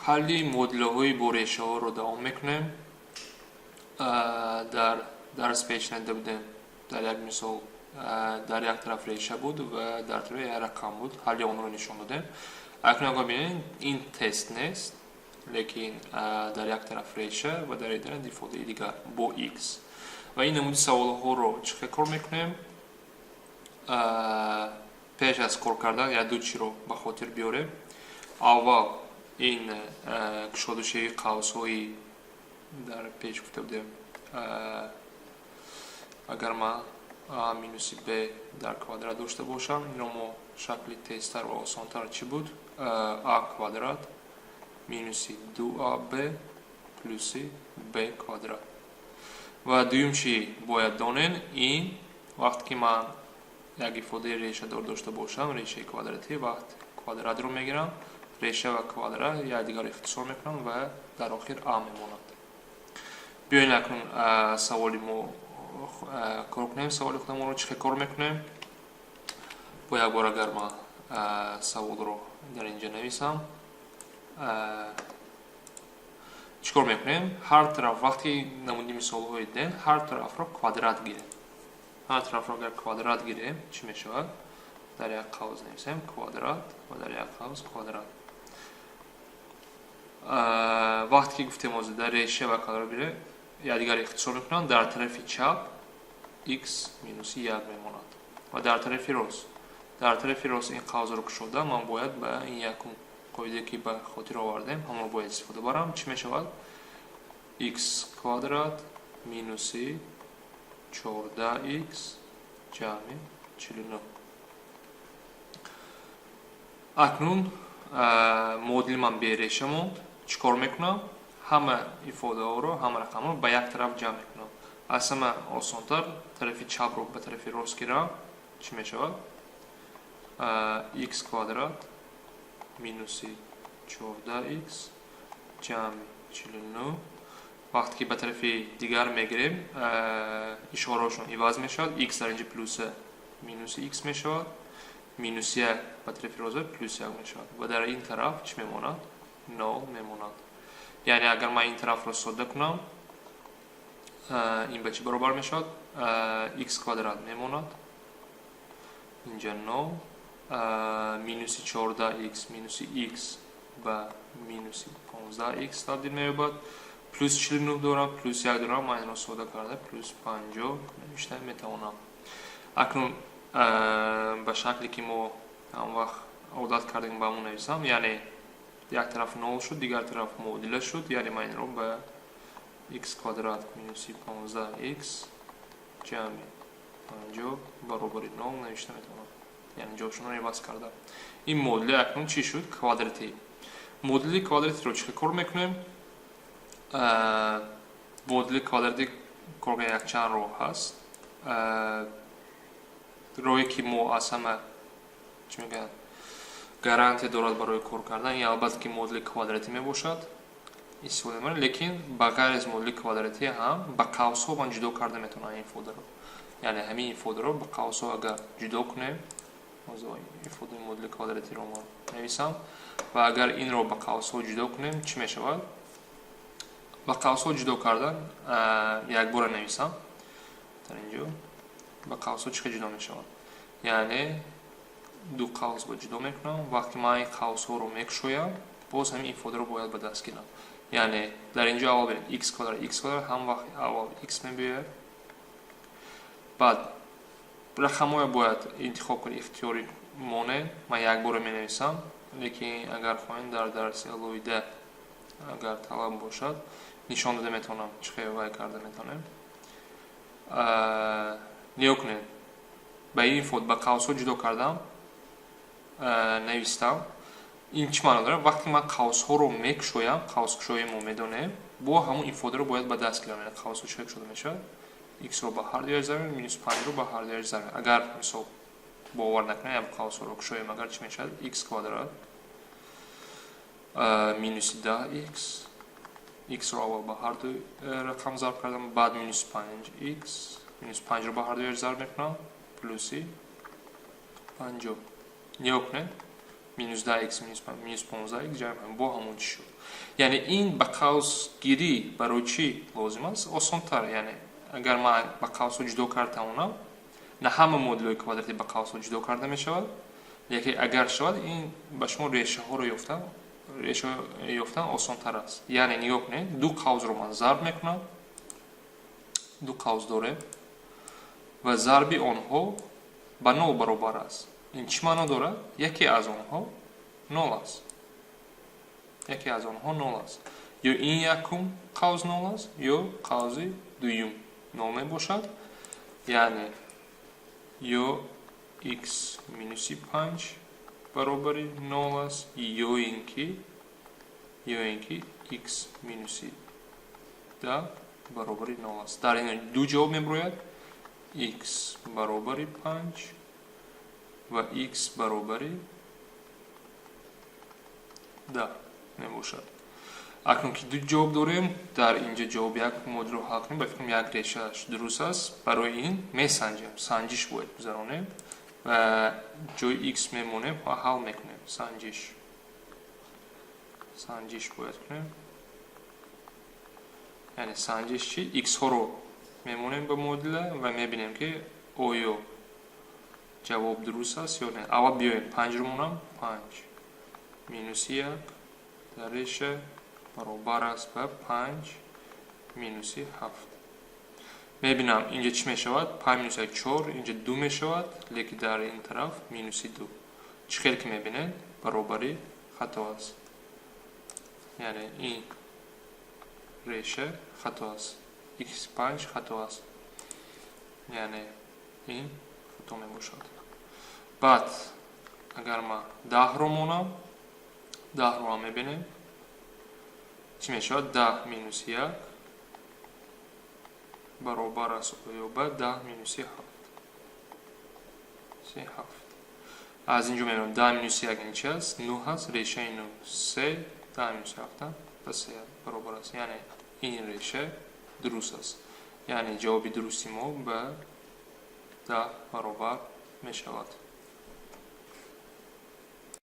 Ҳалли муодилаҳои бо решаҳоро давом мекунем. Дар дарс пеш надида будем, дар як мисол дар як тараф реша буд ва дар тарафи як рақам буд, ҳалли онро нишон додем. Акнун агар бинед, ин тест нест, лекин дар як тараф реша ва дар як ифодаи дигар бо x. Ва ин намуди саволҳоро чӣ хел кор мекунем? Пеш аз кор кардан як ду чиро ба хотир биёрем. Аввал ин кушодашавии қавсҳои дар пеш гуфта будем. Агар ман а минуси б дар квадрат дошта бошам, инро мо шакли тезтар ва осонтар чӣ буд? А квадрат минуси 2аб плюси б квадрат. Ва дуюм чӣ бояд донем? Ин вақте ки ман як ифодаи решадор дошта бошам, решаи квадратӣ, вақт квадратро мегирам, реша ва квадрат якдигарро ихтисор мекунанд ва дар охир а мемонад. Биёед, акнун саволи мо кор кунем. Саволи худамонро чӣ хел кор мекунем? Бо як бор агар ман саволро дар инҷа нависам, чӣ кор мекунем? Ҳар тараф, вақте намуди мисолҳои дидем, ҳар тарафро квадрат гирем. Ҳар тарафро агар квадрат гирем, чӣ мешавад? Дар як қавс нависем квадрат ва дар як қавс квадрат. Вақте ки гуфтем, ҳозир дар реша ва квадрат гирем, якдигарро ихтисор мекунанд, дар тарафи чап x минуси як мемонад ва дар тарафи рост ин қавсро кушода, ман бояд ба ин якум қоидае, ки ба хотир овардем, ҳамонро бояд истифода барам. Чӣ мешавад? X квадрат минуси 14x ҷамъи 49. Акнун муодили ман береша монд. Чӣ кор мекунам? Ҳама ифодаҳоро, ҳама рақамҳоро ба як тараф ҷамъ мекунам. Аз ҳама осонтар тарафи чапро ба тарафи рост гирам. Чӣ мешавад? X квадрат минуси 14x ҷамъи 49. Вақте ки ба тарафи дигар мегирем, ишораҳошон иваз мешавад. X дар инҷа плюса, минуси x мешавад, минус як ба тарафи рост плюс як мешавад ва дар ин тараф чӣ мемонад? Нол мемонад. Яъне агар ман ин тарафро содда кунам, ин ба чӣ баробар мешавад? X квадрат мемонад инҷа, нол, минуси 14x минуси x ба минуси 15x табдил меёбад, плюс 49 дорам, плюс як дорам, ман инро содда карда плюс 50 навишта метавонам. Акнун ба шакле, ки мо ҳам вақт одат кардем, ба ҳамон нависам. Яъне як тараф нол шуд, дигар тараф муодила шуд. Яъне ман инро ба x квадрат минуси 15x ҷамъи 50 баробари нол навишта метавонам. Яъне ҷошонро иваз кардам. Ин муодила акнун чӣ шуд? Квадратӣ. Муодилаи квадратиро чӣ хел кор мекунем? Муодилаи квадратӣ кор якчанд роҳ ҳаст. Роҳе, ки мо аз ҳама, чӣ мегӯянд, гарантия дорад барои кор кардан, ин албатта ки муодилаи квадратӣ мебошад, истифода мебарем. Лекин ба ғайр аз муодилаи квадратӣ ҳам ба қавсҳо ман ҷудо карда метавонам ин ифодаро. Яъне ҳамин ифодаро ба қавсҳо агар ҷудо кунем, ифодаи муодилаи квадратиро ман нависам ва агар инро ба қавсҳо ҷудо кунем, чӣ мешавад? Ба қавсҳо ҷудо кардан, якбора нависам дар инҷо. Ба қавсҳо чӣ хел ҷудо мешавад? Яъне ду қавс ба ҷудо мекунам. Вақте ман ин қавсҳоро мекушоям, боз ҳамин ифодаро бояд ба даст гирам. Яъне дар инҷо аввал бинед, x квадрат, x квадрат, ҳам вақт аввал x мебиёяд, баъд рақамҳоя бояд интихоб кунед, ихтиёрӣ монед. Ман якбора менависам, лекин агар хоҳем, дар дарси алоҳида, агар талаб бошад, нишон дода метавонам, чӣ хел вай карда метавонем. Нигоҳ кунед, ба ин ифода ба қавсҳо ҷудо кардам, навистам. Ин чӣ маъно дорад? Вақте ман қавсҳоро мекушоям, қавскушоӣ мо медонем, бо ҳамон ифодаро бояд ба даст гирам. Яъне қавсҳо чӣ хел кушода мешавад? X-ро ба ҳар дуяш зарб, минус панҷро ба ҳар дуяш зарб. Агар мисол бовар накунем, қавсҳоро кушоем агар, чӣ мешавад? X квадрат минуси 10x, x-ро аввал ба ҳар ду рақам зарб кардам, баъд минус панҷ x, минус панҷро ба ҳар дуяш зарб мекунам, плюси 50. Нигоҳ кунед. Минус 10 х минус 15 х ҷамъ бо ҳамон чӣ шуд. Яъне ин ба қавсгирӣ барои чӣ лозим аст? Осонтар. Яъне агар ман ба қавсҳо ҷудо карда тавонам, на ҳама модулҳои квадратӣ ба қавсҳо ҷудо карда мешавад, лекин агар шавад, ин ба шумо решаҳоро ёфтан, реша ёфтан осонтар аст. Яъне нигоҳ кунед, ду қавсро ман зарб мекунам, ду қавс дорем ва зарби онҳо ба нол баробар аст. Ин чӣ маъно дорад? Яке аз онҳо нол аст, яке аз онҳо нол аст. Ё ин якум қавс нол аст, ё қавси дуюм нол мебошад. Яъне ё x минуси 5 баробари нол аст, ё ин ки x минуси 10 баробари нол аст. Дар ин ду ҷавоб мебирояд: x баробари 5 ва x баробари 10 мебошад. Акнун ки ду ҷавоб дорем, дар инҷо ҷавоби як модулро ҳал кунем, ба фикрам, як решааш дуруст аст. Барои ин месанҷем, санҷиш бояд гузаронем ва ҷои x мемонем ва ҳал мекунем. Санҷиш бояд кунем. Яъне санҷиш чи? X-ҳоро мемонем ба модула ва мебинем, ки оё ҷавоб дуруст аст ё не. Аввал биёем, панҷро монам. Панҷ минуси як дар реша баробар аст ба панҷ минуси ҳафт. Мебинам, инҷа чӣ мешавад? Панҷ минус як чор, инҷа ду мешавад, лекин дар ин тараф минуси ду. Чӣ хел ки мебинед, баробарӣ хато аст, яъне ин реша хато аст, x панҷ хато аст, яъне ин хато мебошад. Баъд агар ман 10-ро монам, 10-ро ҳам мебинем, чӣ мешавад? 10 минуси як баробар аст оё ба 10 минуси ҳафт се ҳафт. Аз инҷо мебинам, 10 минуси як ин чи аст? Нӯҳ аст. Решаи нӯҳ се, 10 минуси ҳафтам ба се баробар аст. Яъне ин реша дуруст аст, яъне ҷавоби дурусти мо ба 10 баробар мешавад.